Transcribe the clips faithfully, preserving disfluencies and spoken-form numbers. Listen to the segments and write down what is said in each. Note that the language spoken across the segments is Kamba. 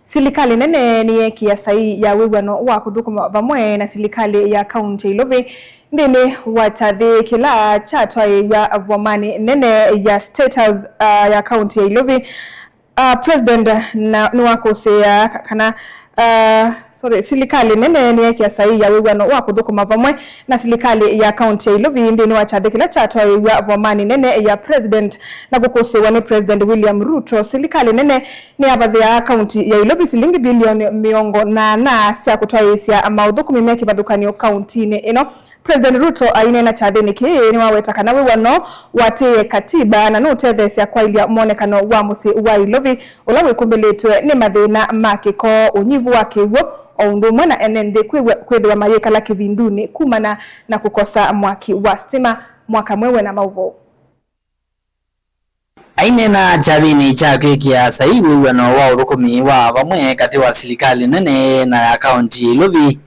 Silikalĩ nene nĩyeekĩa saii ya wĩw'ano wa kũthũkũma vamwe na silikalĩ ya kaunti ya Ilovi nthĩnĩ wa kyathĩ kĩla kyatwaĩĩw'a vomanĩ nene ya State House, ah, ya kaunti ya Ilovi. Ah, President na, nĩwakũsĩĩa ka-, kana, ah, sorry, silikalĩ nene nĩyeekĩa saii ya wĩw'ano wa kũthũkũma vamwe na silikalĩ ya kaunti ya Ilovi nthĩnĩ wa kyathĩ kĩla kyatwaĩĩw'a vomanĩ nene ya President na kũkũsĩĩwa nĩ President William Ruto. Silikalĩ nene nĩyavathĩaa kaunti ya Ilovi silingi bilioni mĩongo nyanya sya kũtwaĩĩsya maũthũkũmi me kĩvathũkany'o kauntinĩ ĩno. President Ruto aineena kyathĩnĩ kĩĩ nĩwaweta kana wĩw'ano ũatĩĩe katiba na nũũtetheesya kwaĩlya mwonekano wa mũsyĩ wa Ilovi ũla wĩkumbĩlĩtwe nĩ mathĩna ma kĩko, ũnyivu wa kĩw'ũ, o ũndũ ũmwe na ene nthĩ kwĩw'a-, kwĩthĩwa mayĩkala kĩvindunĩ kumana na kũkosa mwaki wa sitima. Mwaka mweũ na maũvoo. Aineena kyathĩnĩ kya kwĩkĩa saii wĩw'ano wa ũthũkũmi wa vamwe katĩ wa silikalĩ nene na ya kaunti ya Ilovi,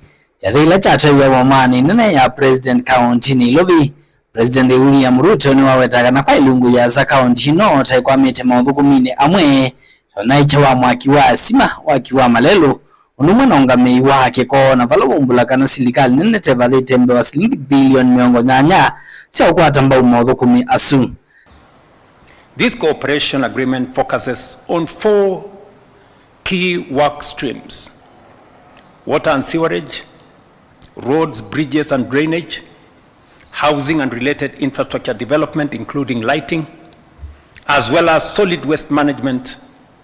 kyathĩ kĩla kyatwaĩwa vomanĩ nene ya President kauntinĩ Ilovi, President William Ruto nĩwaweta kana kwa ĩlungu yĩasa kaunti ĩno ta ĩkwamĩte maũthũkũminĩ amwe ta ũnyaĩĩkya wa mwaki wa sima, waki wa malelũ, ũndũ ũmwe na ũngamĩi wa kĩko, na vala waumbũla kana silikalĩ nene tevathĩte mbee wa silingi bilioni mĩongo nyanya sya ũkwata mbau maũthũkũmi asu. This cooperation agreement focuses on four key work streams: water and sewerage, roads, bridges and drainage, housing and related infrastructure development, including lighting, as well as solid waste management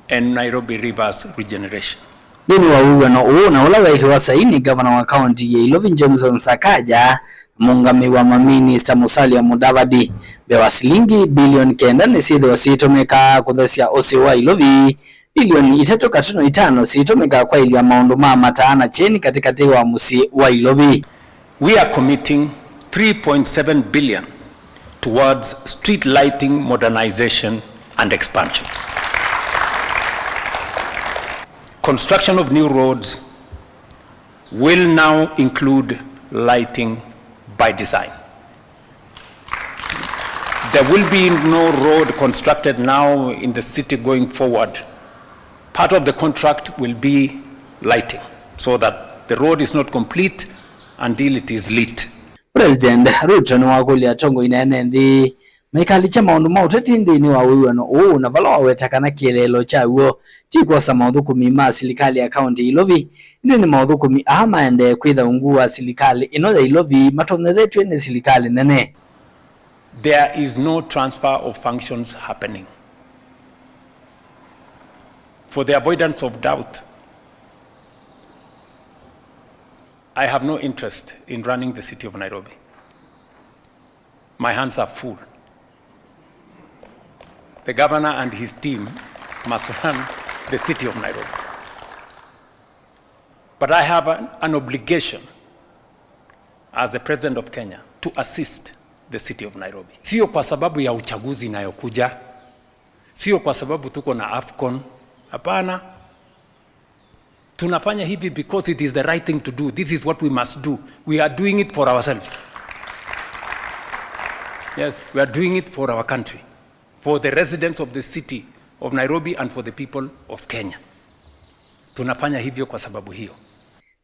and Nairobi River's regeneration. Nthĩnĩ wa wĩw'ano ũũ na ũla weekĩwa saii nĩ ngavana wa kaunti ya Ilovi Johnson Sakaja na mũũngamĩi wa maminista Musalia Mudavadi, mbee wa silingi bilioni kenda nĩsyĩthĩwa syĩtũmĩka kũthesya ũsyĩ wa Ilovi, bilioni itatũ katuno itano syĩtũmĩka kwaĩlya maũndũ ma mataa na kyeni katĩkatĩ wa mũsyĩ wa Ilovi. We are committing three point seven billion towards street lighting modernization and expansion. Construction of new roads will now include lighting by design. There will be no road constructed now in the city going forward. Part of the contract will be lighting, so that the road is not complete until it is lit. President Ruto nĩwakũlya atongoi na ene nthĩ maikalikye maũndũ ma ũteti nthĩnĩ wa wĩw'ano ũũ, na vala waweta kana kĩeleelo kyaw'o ti kwosa maũthũkũmi ma silikalĩ ya kaunti ya Ilovi, ĩndĩ nĩ maũthũkũmi aa maendee kwĩtha ungu wa silikalĩ ĩno ya Ilovi matonyethetw'e nĩ silikalĩ nene. There is no transfer of functions happening. For the avoidance of doubt, I have no interest in running the city of Nairobi. My hands are full. The governor and his team must run the city of Nairobi. But I have an, an obligation as the president of Kenya to assist the city of Nairobi. Sio kwa sababu ya uchaguzi inayokuja, sio kwa sababu tuko na AFCON, hapana. Tunafanya hivi because it is the right thing to do. This is what we must do. We are doing it for ourselves. Yes, we are doing it for our country, for the residents of the city of Nairobi and for the people of Kenya. Tunafanya hivyo kwa sababu hiyo.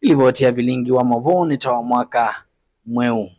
Livoti ya vilingi wa mavoo nĩ ta wa mwaka mweũ.